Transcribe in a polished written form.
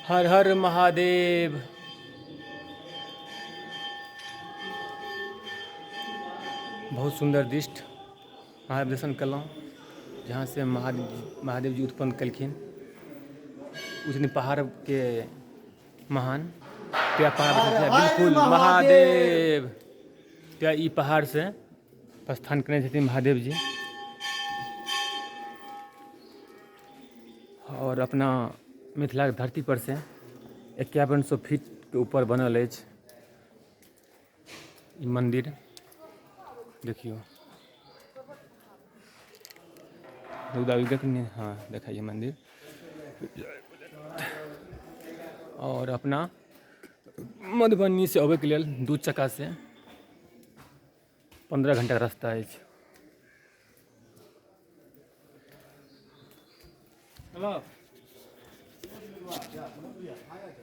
हर हर महादेव। बहुत सुन्दर दृष्ट महादेव दर्शन केलहुँ, जहाँ से महादेव महादेव जी उत्पन्न केलखिन। ओ छथिन पहाड़के महान त्या पहाड़, बिल्कुल महादेव त्या ई पहाड़ से प्रस्थान केने छथिन महादेव जी। और अपना मिथिलाके धरती पर से 5100 फीटके ऊपर बनल अछि ई मन्दिर। देखियौ देखने, हाँ देखाइए मन्दिर। और अपना मधुबनी से अबैके लेल 2 चक्का से 15 घंटा के रास्ता अछि। हेलो।